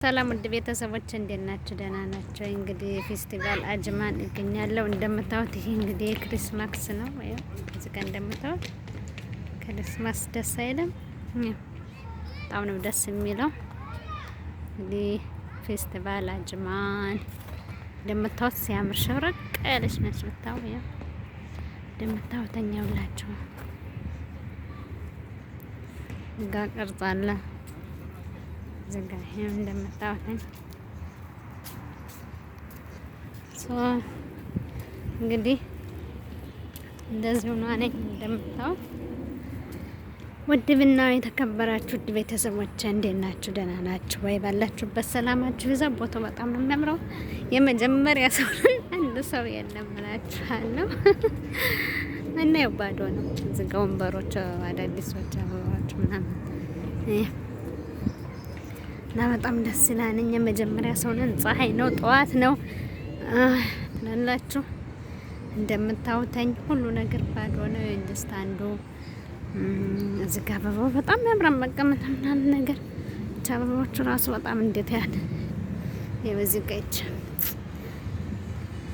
ሰላም ውድ ቤተሰቦች እንዴት ናችሁ? ደህና ናቸው። እንግዲህ ፌስቲቫል አጅማን እገኛለሁ። እንደምታዩት ይሄ እንግዲህ የ Christmas ነው። ያው እዚህ ጋር እንደምታዩት Christmas ደስ አይልም? በጣም ነው ደስ የሚለው። እንግዲህ ፌስቲቫል አጅማን እንደምታዩት ሲያምር ሸብረቅ ያለች ነች። ብታው ያው እንደምታዩት ተኛውላችሁ ጋ ቅርጽ አለ እዚህ ጋ ይሄም እንደምታዩት so እንግዲህ እንደዚሁ ነው። እኔ እንደምታዩት ውድብና የተከበራችሁ ውድ ቤተሰቦች እንዴት ናችሁ? ደህና ናችሁ ወይ? ባላችሁበት ሰላማችሁ ይብዛ። ቦታው በጣም ነው የሚያምረው። የመጀመሪያ ሰው አንድ ሰው የለም እላችኋለሁ። እና ያው ባዶ ነው። እዚህ ጋ ወንበሮች፣ አዳዲሶች አበባዎች ምናምን እና በጣም ደስ ይላል። እኛ መጀመሪያ ሰው ነን። ፀሐይ ነው፣ ጠዋት ነው ትላላችሁ። እንደምታውተኝ ሁሉ ነገር ባዶ ነው። just አንዱ እዚህ ጋ አበባው በጣም ያምራል። መቀመጥ ምናምን ነገር ብቻ አበባዎቹ ራሱ በጣም እንዴት ያለ የበዚህ ጋ ይች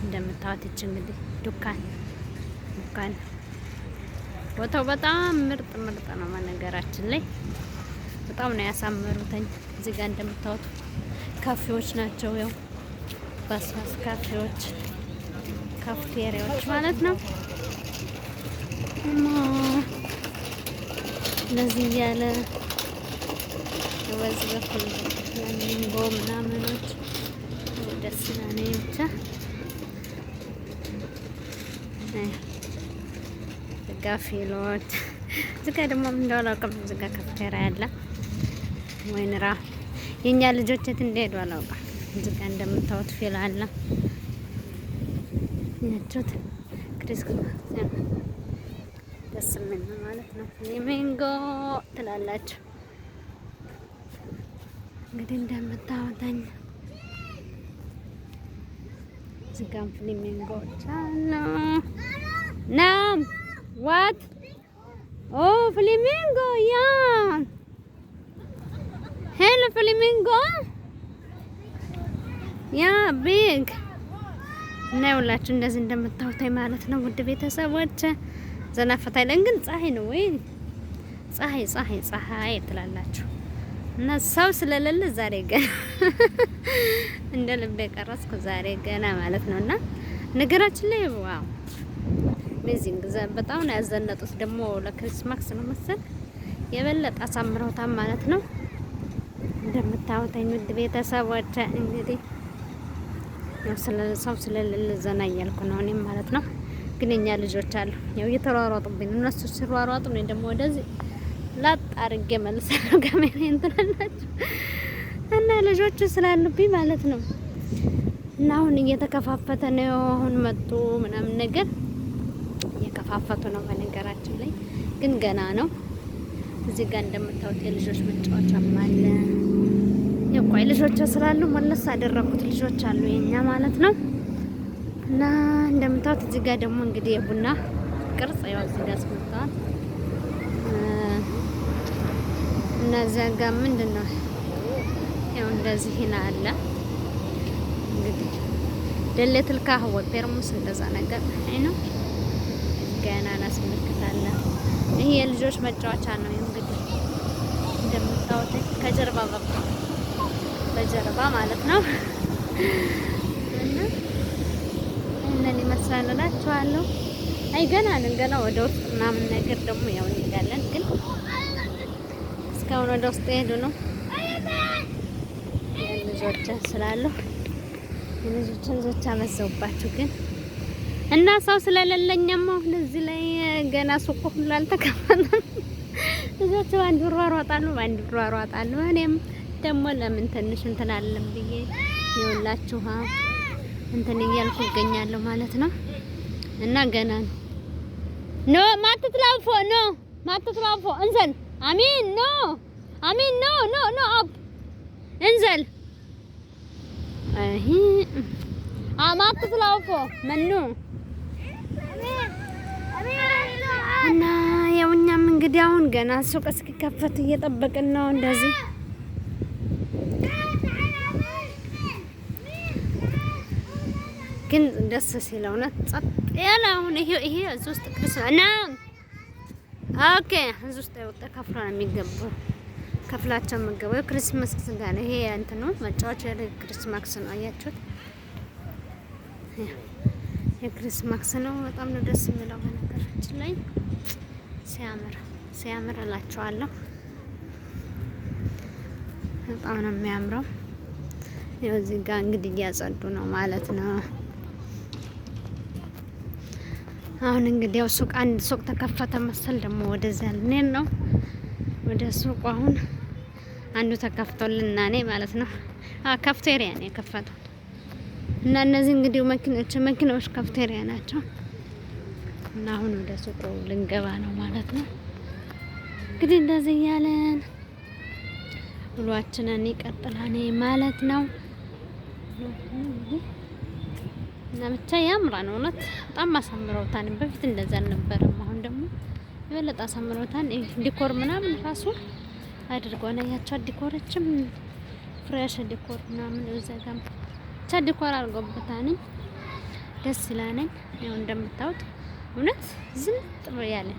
እንደምታዩት ይች እንግዲህ ዱካን ዱካን ቦታው በጣም ምርጥ ምርጥ ነው። በነገራችን ላይ በጣም ነው ያሳመሩትኝ። እዚህ ጋር እንደምታዩት ካፌዎች ናቸው። ያው ባስባስ ካፌዎች፣ ካፍቴሪያዎች ማለት ነው። እና እንደዚህ እያለ በዚህ በኩል ፍላሚንጎ ምናምኖች ደስ ይላል። ብቻ እዚጋ ፊሎች እዚጋ ደግሞ ምን እንደሆነ አላውቅም። እዚጋ ካፍቴሪያ አለ። ወይንራ የኛ ልጆች የት እንደሄዱ አላውቅም። እዚጋ እንደምታዩት ፊል አለ። ያችሁት Christmas ደስ የሚል ነው ማለት ነው። ፍላሚንጎ ትላላችሁ እንግዲህ እንደምታዩተኝ እዚጋም ፍላሚንጎዎች አሉ። ናም what oh flamingo yeah hello flamingo yeah big እና ይኸውላችሁ እንደዚህ እንደምታዩት ማለት ነው። ውድ ቤተሰቦች ዘና ፈታ ይለን፣ ግን ፀሐይ ነው ወይ ፀሐይ ፀሐይ ፀሐይ ትላላችሁ። እና ሰው ስለሌለ ዛሬ ገና እንደ ልቤ ቀረጽኩ ዛሬ ገና ማለት ነው። እና ነገራችን ላይ wow amazing በጣም ነው ያዘነጡት። ደግሞ ለ Christmas ነው መሰል የበለጠ አሳምረውታል ማለት ነው። እንደምታዩት ውድ ቤተሰቦች እንግዲህ ያው ስለ ሰው ስለሌለ ዘና እያልኩ ነው እኔም ማለት ነው። ግን የኛ ልጆች አሉ ያው እየተሯሯጡብኝ ነው። እነሱ ሲሯሯጡ እኔ ደግሞ ወደዚህ ላጥ አድርጌ መልሳለሁ ካሜራ እንትላላችሁ እና ልጆቹ ስላሉብኝ ማለት ነው። እና አሁን እየተከፋፈተ ነው። አሁን መጡ ምናምን ነገር እየከፋፈቱ ነው። በነገራችን ላይ ግን ገና ነው። እዚህ ጋር እንደምታዩት የልጆች መጫወቻም አለ። የቆይ ልጆች ስላሉ መለስ አደረኩት። ልጆች አሉ የኛ ማለት ነው። እና እንደምታዩት እዚህ ጋር ደግሞ እንግዲህ የቡና ቅርጽ ያው እዚህ ጋር አስመጥተዋል። እና እዚያ ጋር ምንድን ነው ያው እንደዚህ አለ እንግዲህ دلة القهوة ፔርሙስ እንደዛ ነገር አይ ነው ገና እናስመልክታለን። ይሄ የልጆች መጫወቻ ነው። እንግዲህ እንደምታዩት ከጀርባ በኩል በጀርባ ማለት ነው እና ይህንን ይመስላል እላችኋለሁ። አይ ገና ነን፣ ገና ወደ ውስጥ ምናምን ነገር ደግሞ ያው እንሄዳለን፣ ግን እስካሁን ወደ ውስጥ የሄዱ ነው ልጆች ስላሉ የልጆችን ልጆች አበዛውባችሁ ግን እና ሰው ስለሌለኛም አሁን እዚህ ላይ ገና ሱቁ ሁሉ አልተከፈተም። ልጆቹ በአንድ ይሯሯጣሉ፣ በአንድ ይሯሯጣሉ። እኔም ደግሞ ለምን ትንሽ እንትን አለም ብዬ ይኸውላችሁ እንትን እያልኩ እገኛለሁ ማለት ነው። እና ገና ነው። no ما تطلع فوق no ما تطلع فوق انزل አሚን no አሚን no no no up انزل አይ ما تطلع فوق ممنوع እና ያው እኛም እንግዲህ አሁን ገና ሱቅ እስኪከፈት እየጠበቅን ነው። እንደዚህ ግን ደስ ሲል እውነት ጸጥ ያለ አሁን ይሄ ይሄ እዚህ ውስጥ Christmas እና okay እዚህ ውስጥ ከፍሎ ነው የሚገባው። ከፍላቸው የምገባው Christmas ጋር ነው። ይሄ እንትኑ መጫወቻ Christmas ነው። አያችሁት? የ Christmas ነው። በጣም ነው ደስ የሚለው። በነገራችን ላይ ሲያምር ሲያምር እላቸዋለሁ። በጣም ነው የሚያምረው። ያው እዚህ ጋር እንግዲህ እያጸዱ ነው ማለት ነው። አሁን እንግዲህ ያው ሱቅ አንድ ሱቅ ተከፈተ መሰል ደግሞ ወደዚያ ልንሄድ ነው ወደ ሱቁ። አሁን አንዱ ተከፍቶልና እኔ ማለት ነው ካፍቴሪያ ነው የከፈተው። እና እነዚህ እንግዲህ መኪኖች ካፍቴሪያ ናቸው። እና አሁን ወደ ሱቁ ልንገባ ነው ማለት ነው። እንግዲህ እንደዚህ እያለን ውሏችንን ይቀጥላል ማለት ነው። እና ብቻ ያምራል እውነት በጣም አሳምረውታል። በፊት እንደዛ አልነበረም። አሁን ደግሞ የበለጠ አሳምረውታል። Decor ምናምን ራሱ አድርገዋል። አያቸው decor ኦችም fresh decor ምናምን እዛ ጋር ብቻ decor አድርገውበታል። ደስ ይላል። ያው እንደምታዩት እውነት ዝንጥ ያለ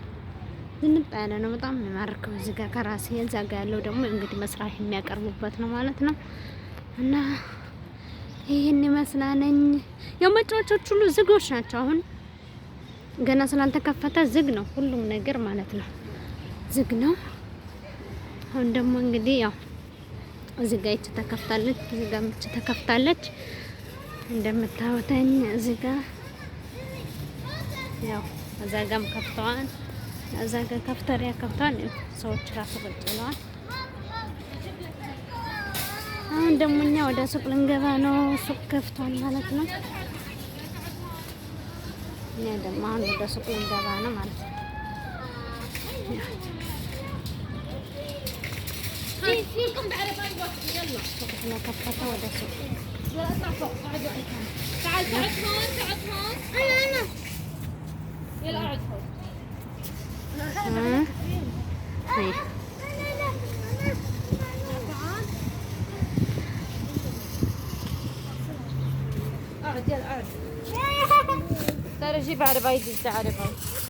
ዝንጥ ያለ ነው። በጣም የሚማርከው እዚህ ጋር ከራሴ እዛ ጋር ያለው ደግሞ እንግዲህ መስራት የሚያቀርቡበት ነው ማለት ነው። እና ይህን ይመስላለኝ። ያው መጫወቻዎች ሁሉ ዝጎች ናቸው። አሁን ገና ስላልተከፈተ ዝግ ነው ሁሉም ነገር ማለት ነው፣ ዝግ ነው። አሁን ደግሞ እንግዲህ ያው እዚህ ጋር ይቺ ተከፍታለች፣ እዚህ ጋር ይቺ ተከፍታለች። እንደምታዩተኝ እዚህ ጋር ያው እዛ ጋርም ከፍተዋል፣ እዛ ጋር ካፍቴሪያ ከፍተዋል። ሰዎች ራሱ ቁጭ ብለዋል። አሁን ደግሞ እኛ ወደ ሱቅ ልንገባ ነው። ሱቅ ከፍቷል ማለት ነው። እኛ ደግሞ አሁን ወደ ሱቅ ልንገባ ነው ማለት ነው። ሱቅ ስለከፈተ ወደ ሱቅ اقعد يلا اقعد. ترى جيب عربايتي انت عرباي.